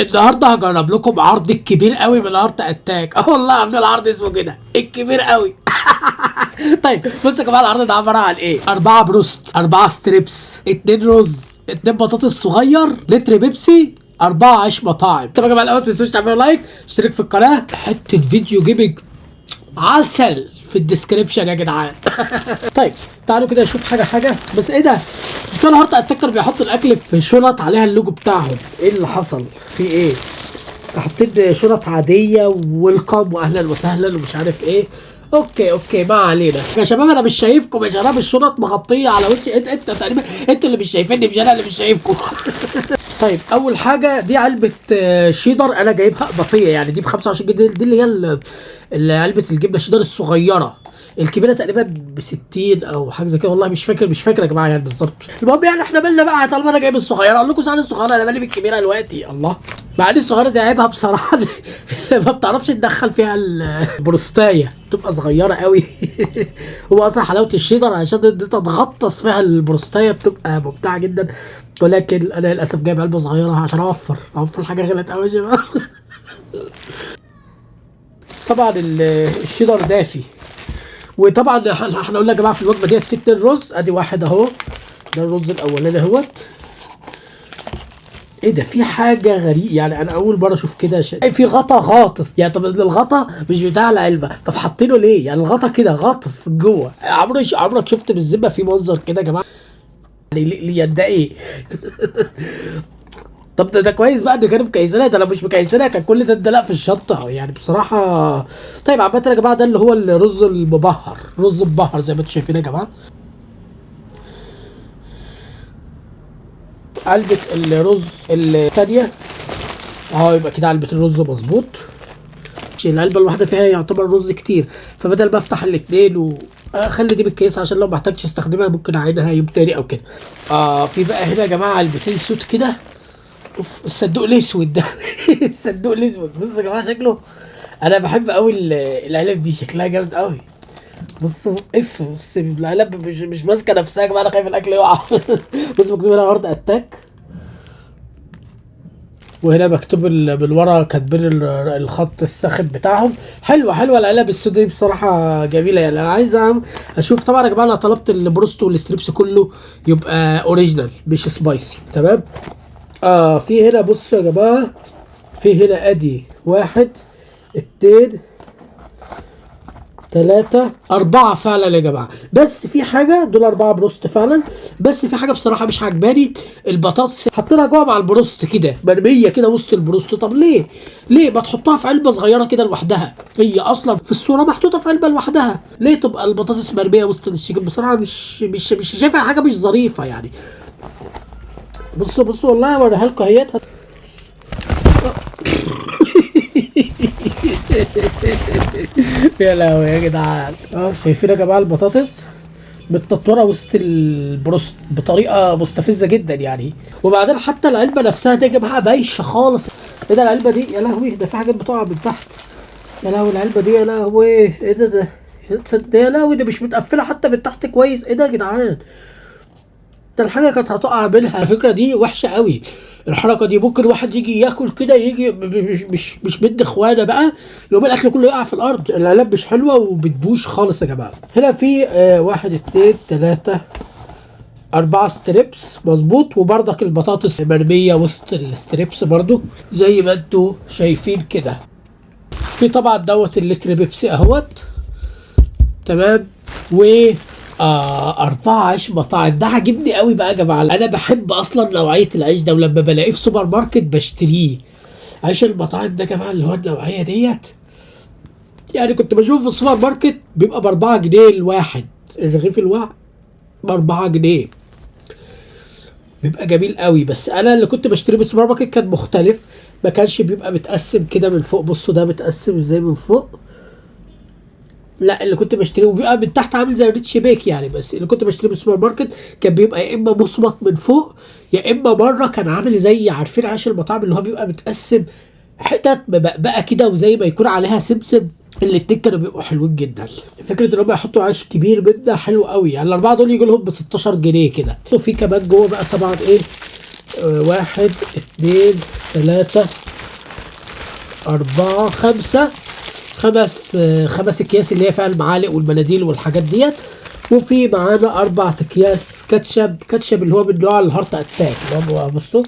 النهارده هجرب لكم عرض الكبير قوي من Heart Attack. اه والله عاملين العرض اسمه كده الكبير قوي. طيب بصوا يا جماعة، العرض ده عبارة عن ايه؟ 4 بروست، 4 strips، 2 رز، 2 بطاطس صغير، لتر بيبسي، 4 عيش مطاعم. طب يا جماعة الاول ما تنسوش تعملوا like، اشترك في القناة، حتة فيديو gaming عسل في ال description يا جدعان. طيب تعالوا كده نشوف حاجة حاجة. بس ايه ده؟ بتوع Heart Attack بيحطوا الاكل في شنط عليها اللوجو بتاعهم. ايه اللي حصل؟ في ايه؟ حاطين شنط عادية welcome واهلا وسهلا ومش عارف ايه. okay okay ما علينا يا شباب، انا مش شايفكم يا شباب، الشنط مغطيه على وشي. انت تقريبا انتوا اللي مش شايفيني، مش انا اللي مش شايفكم. طيب اول حاجة دي علبة شيدر، انا جايبها اضافية يعني، دي ب 25 جنيه. دي اللي هي علبة الجبنة الشيدر الصغيرة، الكبيرة تقريبا ب 60 او حاجة زي كده، والله مش فاكر، مش فاكر يا جماعة يعني بالظبط. المهم يعني احنا مالنا بقى، طالما انا جايب الصغيرة اقول لكم سعر الصغيرة، انا مالي بالكبيره دلوقتي. الله، مع ان الصغيرة دي عيبها بصراحة ما بتعرفش تدخل فيها البروستايه، بتبقى صغيرة قوي. هو اصلا حلاوة الشيدر عشان انت تغطس فيها البروستايه بتبقى ممتعة جدا، ولكن انا للاسف جايب علبة صغيرة عشان اوفر، اوفر حاجة غلط قوي يا شباب. طبعا الشيدر دافي. وطبعا احنا قلنا يا جماعة في الوجبة ديت في 2 رز، ادي واحد اهو، ده الرز الاولاني اهوت. ايه ده؟ في حاجة غريبة يعني، انا اول مرة اشوف كده في غطا غاطس يعني. طب الغطا مش بتاع العلبة، طب حاطينه ليه يعني؟ الغطا كده غاطس جوه. عمرك شفت بالذمه في منظر كده يا جماعة؟ يعني ليه ده ايه؟ طب ده كويس بقى ان كانوا مكيسينها، ده لو مش مكيسينها كان كل ده اتدلق في الشنطة يعني بصراحة. طيب عامة يا جماعة ده اللي هو الرز المبهر، رز مبهر زي ما انتم شايفين يا جماعة. علبة الرز الثانية اهو، يبقى كده علبة الرز مظبوط. العلبة الواحدة فيها يعتبر رز كتير، فبدل ما افتح الاثنين واخلي دي بالكيس عشان لو ما احتاجتش استخدمها ممكن اعينها يوم تاني او كده. في بقى هنا يا جماعة علبتين سود كده. اوف، الصندوق الاسود ده. الصندوق الاسود بصوا يا جماعة شكله، انا بحب قوي العلب دي، شكلها جامد قوي. بص بص اف، بص العلب مش ماسكه نفسها يا جماعة، انا خايف الاكل يقع. بص مكتوب هنا Heart Attack، وهنا مكتوب من ورا كاتبين الخط الساخن بتاعهم. حلوة حلوة العلب السوداء دي بصراحة جميلة يعني. انا عايز اشوف طبعا يا جماعة، انا طلبت البروست وال strips كله يبقى original مش spicy، تمام. في هنا بصوا يا جماعة، في هنا ادي 1 2 3 4 فعلا يا جماعة. بس في حاجة، دول 4 بروست فعلا، بس في حاجة بصراحة مش عجباني، البطاطس حاطينها جوه مع البروست كده، مرمية كده وسط البروست. طب ليه؟ ليه ما تحطها في علبة صغيرة كده لوحدها؟ هي اصلا في الصورة محطوطة في علبة لوحدها، ليه تبقى البطاطس مرمية وسط ال chicken؟ بصراحة مش شايفها حاجة مش ظريفة يعني. بصوا بصوا والله هوريها لكم اهيت. يا لهوي يا جدعان. شايفين يا جماعة البطاطس متنطوره وسط البروست بطريقة مستفزة جدا يعني. وبعدين حتى العلبة نفسها دي يا جماعة بايشه خالص. ايه ده العلبة دي؟ يا لهوي ده في حاجات بتقع من تحت. يا لهوي العلبة دي، يا لهوي ايه ده؟ ده يا لهوي ده مش متقفله حتى من تحت كويس. ايه ده يا جدعان؟ ده الحاجة كانت هتقع منها. على فكرة دي وحشة قوي الحركة دي، ممكن واحد يجي ياكل كده، يجي مش مد اخوانه بقى، يقوم الاكل كله يقع في الارض. العلب مش حلوة وبتبوش خالص يا جماعة. هنا في 1 2 3 4 strips مظبوط، وبرضك البطاطس مرمية وسط ال strips برضو زي ما انتوا شايفين كده. في طبعا دوت اللتر بيبسي اهوت، تمام. و 4 عيش مطاعم، ده عاجبني قوي بقى يا جماعة. انا بحب اصلا نوعية العيش ده، ولما بلاقيه في سوبر ماركت بشتريه. عيش المطاعم ده يا جماعة اللي هو النوعية ديت يعني، كنت بشوفه في السوبر ماركت بيبقى ب 4 جنيه الواحد، الرغيف الواحد ب 4 جنيه، بيبقى جميل قوي. بس انا اللي كنت بشتريه من السوبر ماركت كان مختلف، ما كانش بيبقى متقسم كده من فوق. بصوا ده متقسم ازاي من فوق. لا اللي كنت بشتريه وبيبقى من تحت عامل زي ال Rich Bake يعني، بس اللي كنت بشتريه من السوبر ماركت كان بيبقى يا اما مصمت من فوق، يا اما مرة كان عامل زي عارفين عيش المطاعم اللي هو بيبقى متقسم حتت مبقبقه كده وزي ما يكون عليها سمسم. الاتنين كانوا بيبقوا حلوين جدا. فكرة ان هم يحطوا عيش كبير من ده حلو قوي يعني. الاربعة دول يجي لهم ب 16 جنيه كده. وفي كمان جوه بقى طبعا ايه، 1 2 3 4 5 5 اكياس اللي هي فيها المعالق والمناديل والحاجات ديت. وفي معانا 4 اكياس كاتشب، كاتشب اللي هو من نوع ال Heart Attack اللي هو بصوا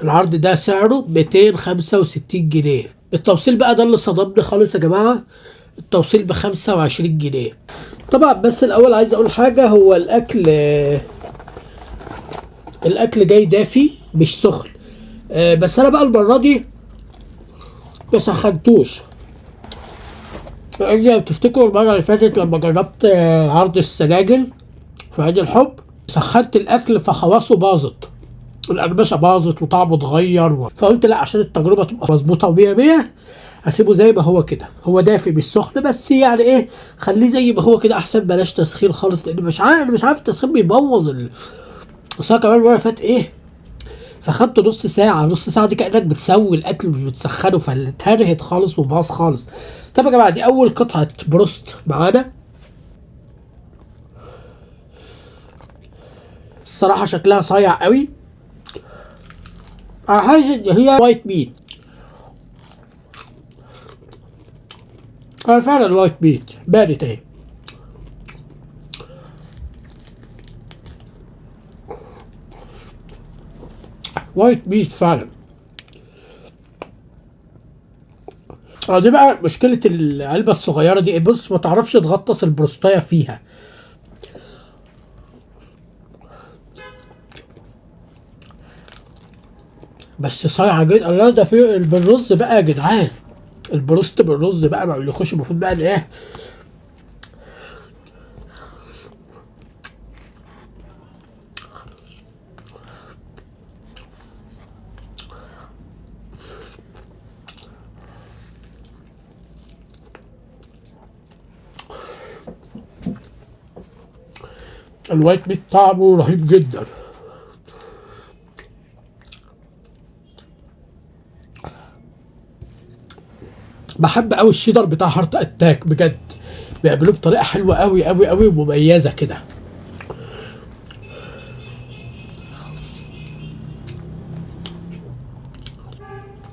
العرض ده سعره 265 جنيه. التوصيل بقى ده اللي صدمني خالص يا جماعة، التوصيل ب 25 جنيه. طبعا بس الاول عايز اقول حاجة، هو الاكل جاي دافي مش سخن، بس انا بقى المرة دي ما سخنتوش. لو تفتكروا المرة اللي فاتت لما جربت عرض السناجل في عيد الحب، سخنت الاكل فخلاصه باظت، القرمشه باظت وطعمه اتغير، فقلت لا عشان التجربة تبقى مظبوطة ومية مية هسيبه زي ما هو كده، هو دافي مش سخن، بس يعني ايه خليه زي ما هو كده احسن، بلاش تسخين خالص، لان مش عارف التسخين بيبوظ بس انا كمان المرة اللي فاتت ايه سخنته نص ساعة، نص ساعة دي كانك بتسوي الاكل مش بتسخنه، فاتهرهت خالص وباظ خالص. طب يا جماعة دي اول قطعه بروست معانا، الصراحة شكلها صايع قوي، انا حاسس ان هي white meat، فعلا white meat بانت اهي. white meat فعلا. دي بقى مشكلة العلبة الصغيرة دي، بص ما تعرفش تغطس البروستاية فيها. بس صايعة جدا. الله ده في بالرز بقى يا جدعان، البروست بالرز بقى ما اقولكوش، المفروض بقى ايه ال white meat طعمه رهيب جدا. بحب قوي الشيدر بتاع Heart Attack بجد، بيعملوه بطريقة حلوة قوي قوي قوي ومميزة كده.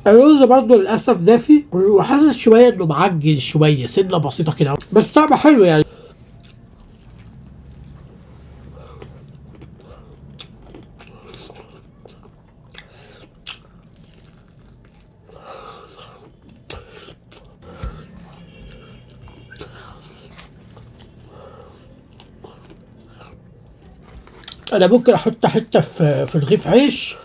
الرز برضو للاسف دافي، وحاسس شوية انه معجن شوية سنة بسيطة كده، بس طعمه حلو يعني. انا ممكن احط حتة في رغيف عيش.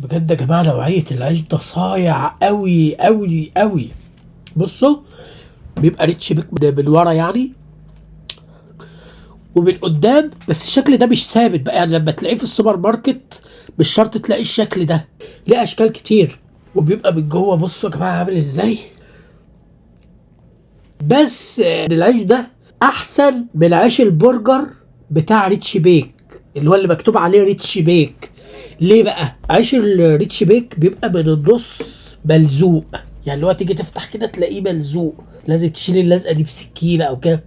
بجد يا جماعة نوعية العيش ده صايع قوي قوي قوي. بصوا بيبقى ريتش بيك من ورا يعني ومن قدام، بس الشكل ده مش ثابت بقى، يعني لما تلاقيه في السوبر ماركت مش شرط تلاقي الشكل ده، ليه اشكال كتير. وبيبقى من جوه بصوا يا جماعة عامل ازاي. بس العيش ده احسن من عيش البرجر بتاع Rich Bake اللي هو اللي مكتوب عليه Rich Bake. ليه بقى؟ عيش ال Rich Bake بيبقى من النص ملزوق، يعني اللي هو تيجي تفتح كده تلاقيه ملزوق، لازم تشيل اللزقه دي بسكينة او كده.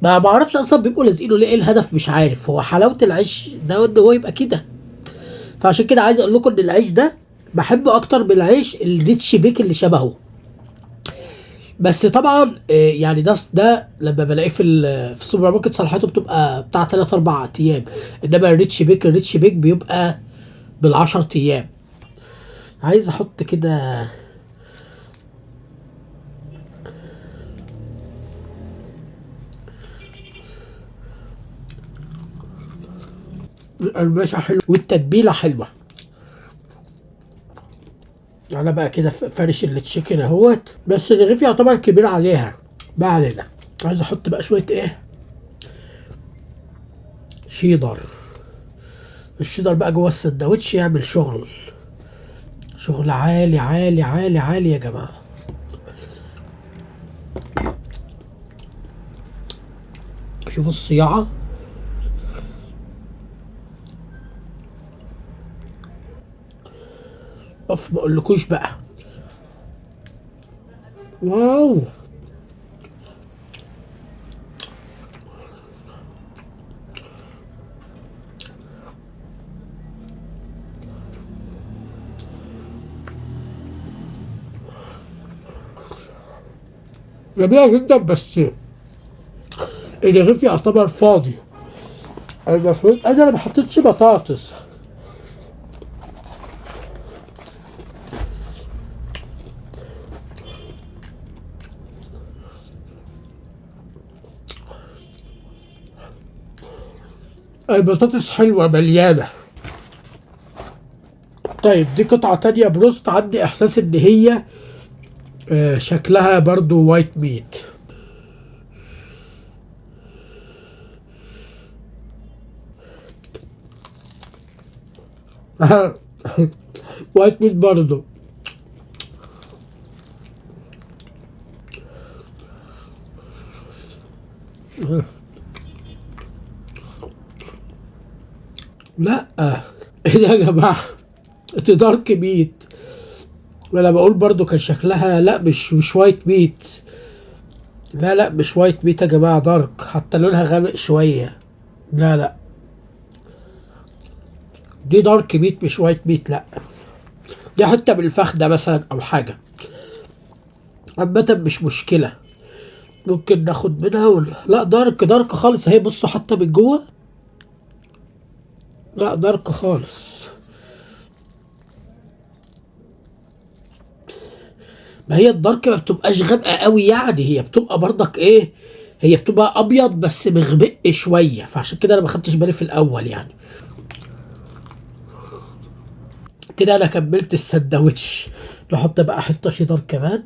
ما بعرفش اصلا بيبقوا لازقينه ليه، ايه الهدف مش عارف. هو حلاوة العيش ده ان هو يبقى كده، فعشان كده عايز اقول لكم ان العيش ده بحبه اكتر من العيش ال Rich Bake اللي شبهه. بس طبعا يعني ده لما بلاقيه في السوبر ماركت صلاحيته بتبقى بتاع 3 4 ايام، انما ال Rich Bake، ال Rich Bake بيبقى بال10 ايام. عايز احط كده القرمشه حلوة والتتبيله حلوة. انا بقى كده فارش ال chicken اهوت، بس الرغيف يعتبر كبير عليها. ما علينا، عايز احط بقى شوية ايه شيدر. الشيدر بقى جوه السندوتش يعمل شغل، شغل عالي عالي عالي عالي يا جماعة. شوفوا الصياعه. اوف ما اقولكوش بقى. wow جميلة جدا، بس الرغيف يعتبر فاضي. المفروض انا ما حطيتش بطاطس. البطاطس حلوة مليانة. طيب دي قطعة تانية بروست، عندي احساس ان هي شكلها برضو white meat. white meat برضو. لا ايه ده يا جماعة، دي dark meat. وانا بقول برضو كان شكلها لا مش white meat. لا لا مش white meat يا جماعة، dark، حتى لونها غامق شوية. لا لا دي dark meat مش white meat، لا دي حتة بالفخده مثلا او حاجة. عامة مش مشكلة، ممكن ناخد منها لا dark dark خالص اهي، بصوا حتى من جوه، لا dark خالص. ما هي ال dark ما بتبقاش غامقه قوي يعني، هي بتبقى برضك ايه، هي بتبقى ابيض بس مغمق شوية، فعشان كده انا ما خدتش بالي في الاول يعني. كده انا كملت السندوتش. نحط بقى حتة شيدر كمان،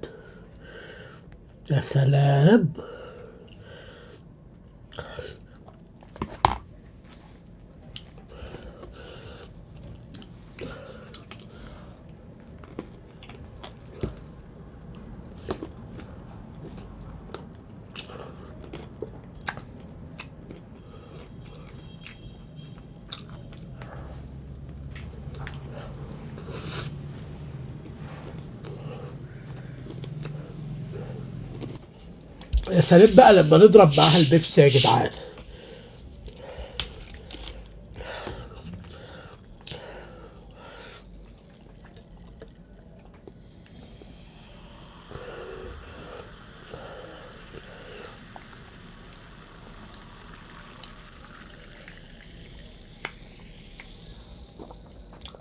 يا سلام. يا سلام بقى لما نضرب معاها البيبسي يا جدعان.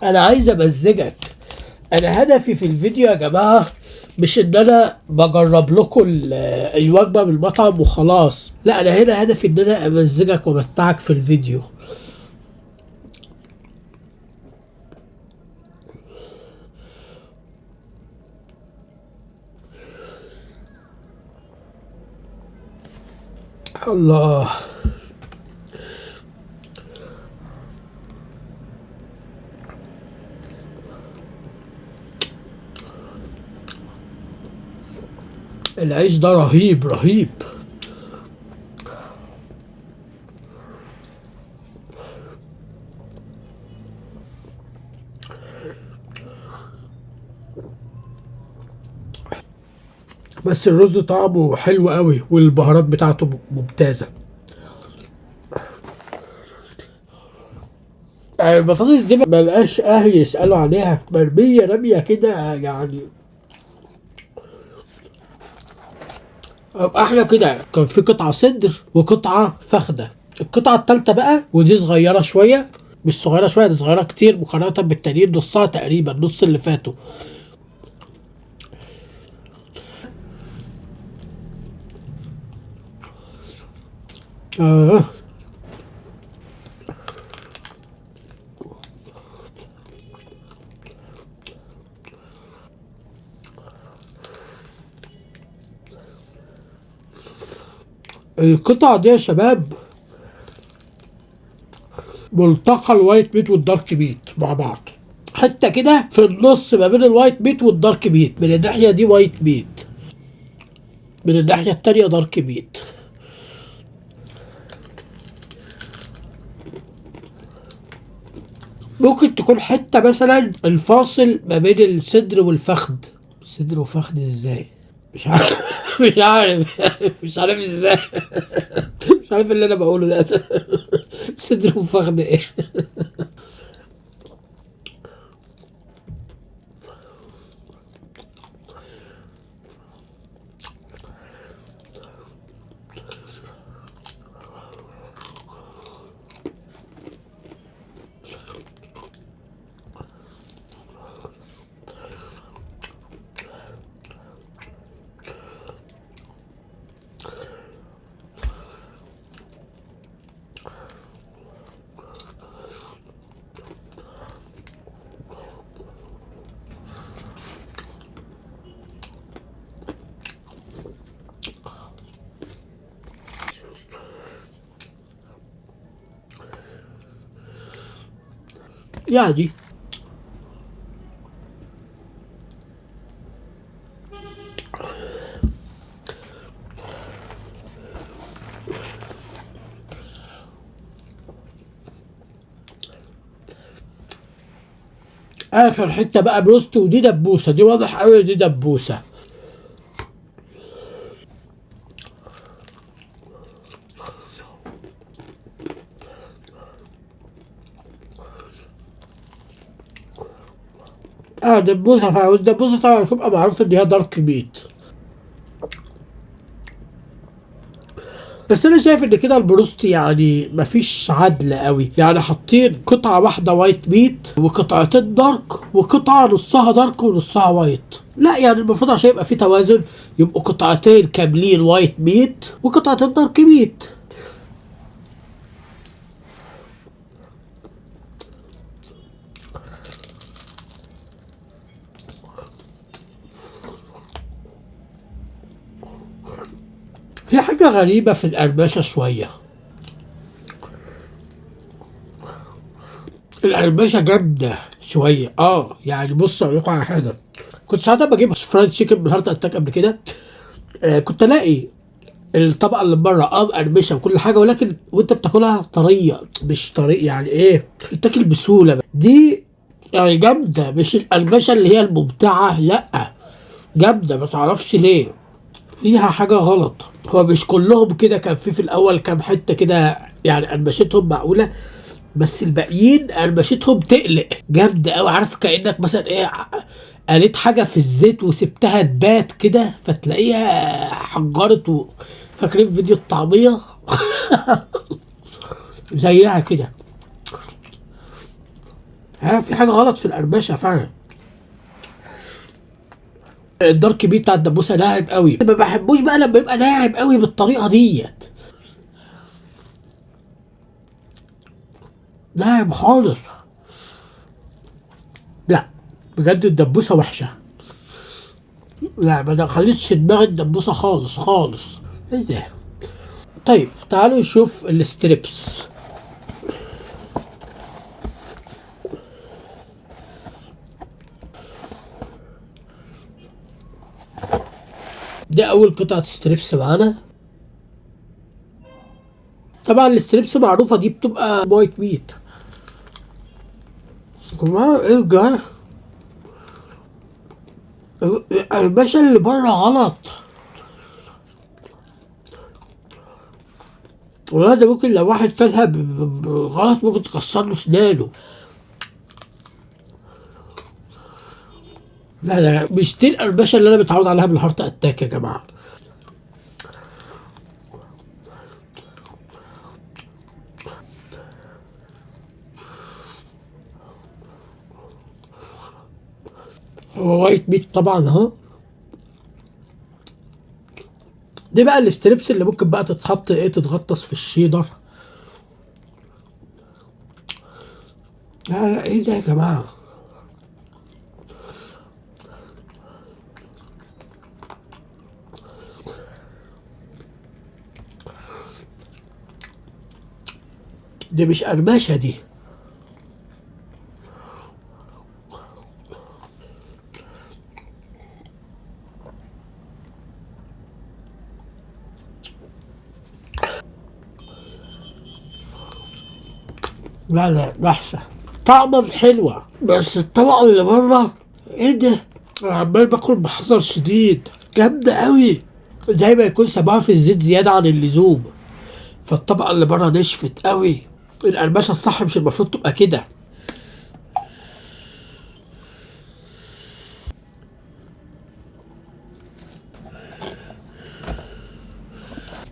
انا عايز امزجك. انا هدفي في الفيديو يا جماعة مش ان انا بجرب لكم الوجبة من المطعم وخلاص، لا انا هنا هدفي ان انا امزجك وامتعك في الفيديو. الله، العيش ده رهيب رهيب. بس الرز طعمه حلو قوي والبهارات بتاعته ممتازة. البطاطس دي ملقاش اهلي يسألوا عليها، مرمية رمية كده يعني. احلى كده. كان في قطعة صدر وقطعة فخدة. القطعة التالتة بقى، ودي صغيرة شوية، مش صغيرة شوية، دي صغيرة كتير مقارنة بالتانيين، نصها تقريبا، نص اللي فاتوا. القطعة دي يا شباب ملتقى ال white meat وال dark meat مع بعض، حتة كده في النص ما بين ال white meat وال dark meat. من الناحية دي white meat، من الناحية التانية dark meat. ممكن تكون حتة مثلا الفاصل ما بين الصدر والفخذ. صدر وفخذ ازاي؟ مش عارف مش عارف مش عارف ازاي، مش عارف اللي انا بقوله ده صدر وفخذ ايه؟ يعني. اخر حتة بقى بروست، ودي دبوسه، دي واضح قوي دي دبوسه. دبوسه فعلا، والدبوسه طبعا بتبقى معروف ان هي dark meat. بس انا شايف ان كده البروست يعني مفيش عدل قوي، يعني حاطين قطعه واحدة white meat وقطعتين dark وقطعه نصها dark ونصها white. لا يعني المفروض عشان يبقى في توازن يبقوا قطعتين كاملين white meat وقطعتين dark meat. في حاجة غريبة في القرمشة شوية، القرمشة جامدة شوية. يعني بص اقول لكم على حاجة، كنت ساعات بجيب fried chicken من هارت اتاك قبل كده، كنت الاقي الطبقة اللي بره مقرمشة وكل حاجة، ولكن وانت بتاكلها طرية، مش طرية يعني ايه، بتاكل بسهولة. دي يعني جامدة، مش القرمشة اللي هي الممتعة، لأ جامدة ما تعرفش ليه، فيها حاجة غلط. هو مش كلهم كده، كان في الأول كام حتة كده يعني قرمشتهم معقولة، بس الباقيين قرمشتهم تقلق جامدة أوي. عارف كأنك مثلا إيه قليت حاجة في الزيت وسبتها تبات كده فتلاقيها حجرت فاكرين فيديو الطعمية؟ زيها كده. ها في حاجة غلط في القرمشة فعلا. ال dark meat بتاع الدبوسه لاعب قوي، ما بحبوش بقى لما يبقى لاعب قوي بالطريقة ديت، لاعب خالص. لا بجد الدبوسه وحشة، لا ما دخلتش دماغ الدبوسه خالص خالص. ايه ده؟ طيب تعالوا نشوف ال strips. دي اول قطعة strips معانا. طبعا ال strips معروفة دي بتبقى white meat. كمان ايه ده؟ الباشا اللي بره غلط والله، ده ممكن لو واحد كلها غلط ممكن تكسر له اسنانه. لا لا مش دي القرمشة اللي انا متعود عليها بالهارت اتاك يا جماعة. هو white meat طبعا اهو. دي بقى ال strips اللي ممكن بقى تتحط ايه، تتغطس في الشيدر. لا لا ايه ده يا جماعة؟ دي مش قرمشة دي. لا لا وحشة، طعما حلوة بس الطبقة اللي بره ايه ده؟ انا عمال باكل بحذر شديد، جامدة قوي، زي ما يكون سابها في الزيت زيادة عن اللزوم، فالطبقة اللي بره نشفت قوي. القرمشة الصح مش المفروض تبقى كده.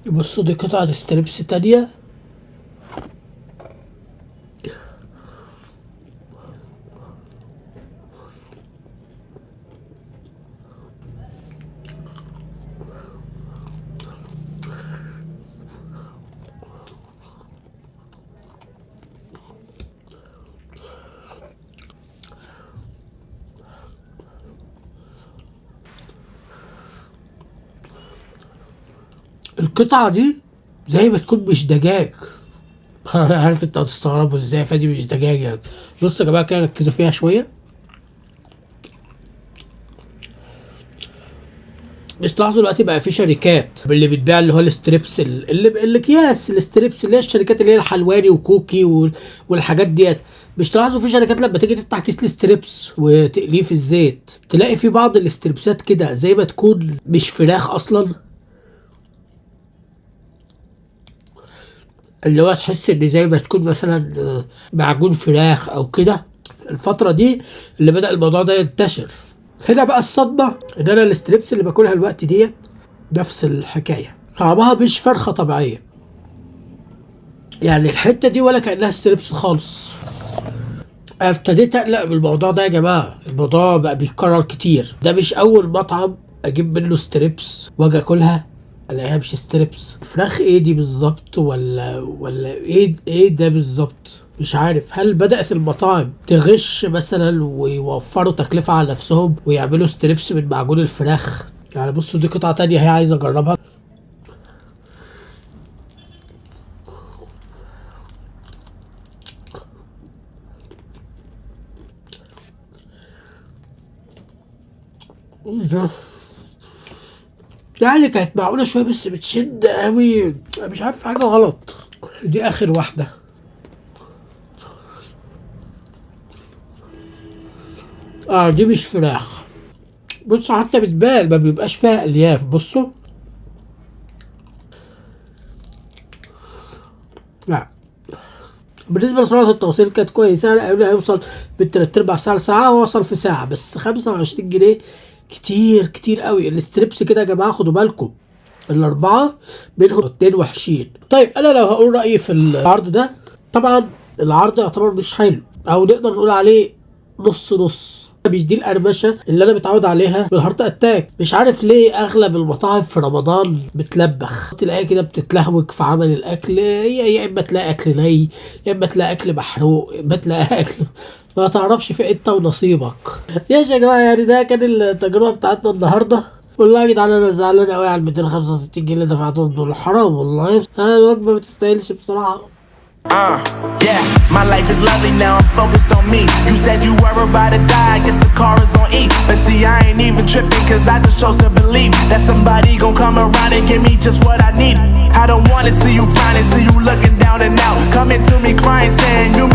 بصوا دي قطعة strips تانية. القطعة دي زي ما تكون مش دجاج. عارف انت هتستغربوا ازاي فادي مش دجاج يعني. بصوا يا جماعة كده ركزوا فيها شوية. مش تلاحظوا دلوقتي بقى في شركات اللي بتبيع اللي هو ال strips، اللي الاكياس ال strips، اللي هي الشركات اللي هي الحلواني وكوكي والحاجات ديت. مش تلاحظوا في شركات لما تيجي تفتح كيس ال strips وتقليه في الزيت تلاقي في بعض ال strips ات كده زي ما تكون مش فراخ اصلا، اللي هو تحس ان زي ما تكون مثلا معجون فراخ او كده. الفترة دي اللي بدأ الموضوع ده ينتشر. هنا بقى الصدمة ان انا ال strips اللي باكلها الوقت ديت نفس الحكاية، طعمها مش فرخة طبيعية يعني، الحتة دي ولا كأنها strips خالص. ابتديت اقلق من الموضوع ده يا جماعة، الموضوع بقى بيتكرر كتير. ده مش اول مطعم اجيب منه strips واجي اكلها الاقيها مش strips. فراخ ايه دي بالظبط ولا ايه ده بالظبط؟ مش عارف. هل بدأت المطاعم تغش مثلا ويوفروا تكلفة على نفسهم ويعملوا strips من معجون الفراخ؟ يعني بصوا دي قطعة تانية هي عايز اجربها. يعني كانت معقولة شوية بس بتشد قوي، مش عارف حاجة غلط. دي اخر واحدة. دي مش فراخ. بصوا حتى بتبان ما بيبقاش فيها الياف. بصوا لا، بالنسبة لسرعه التوصيل كانت كويسة، قالوا هيوصل بالتلات ارباع ساعة لساعة، ووصل في ساعة بس. 25 جنيه كتير كتير قوي. ال strips كده يا جماعة خدوا بالكم، الاربعة منهم 2 وحشين. طيب انا لو هقول رايي في العرض ده، طبعا العرض يعتبر مش حلو، او نقدر نقول عليه نص نص. مش دي القرمشه اللي انا متعود عليها من هارت اتاك. مش عارف ليه اغلب المطاعم في رمضان بتلبخ، تلاقيها كده بتتلهوج في عمل الاكل، يا اما تلاقي اكل ني، يا اما تلاقي اكل محروق، يا اما تلاقي اكل ما تعرفش في انت ونصيبك. يا جماعة يعني ده كان التجربة بتاعتنا النهارده. والله يا جدعان انا زعلان قوي على 265 جنيه اللي دفعتهم دول، حرام والله، الوجبة ما تستاهلش بصراحة. Yeah, my life is lovely now, I'm focused on me. You said you were about to die, I guess the car is on E. But see, I ain't even tripping, cause I just chose to believe that somebody gon' come around and give me just what I need. I don't wanna see you frowning, see you looking down and out, coming to me crying, saying you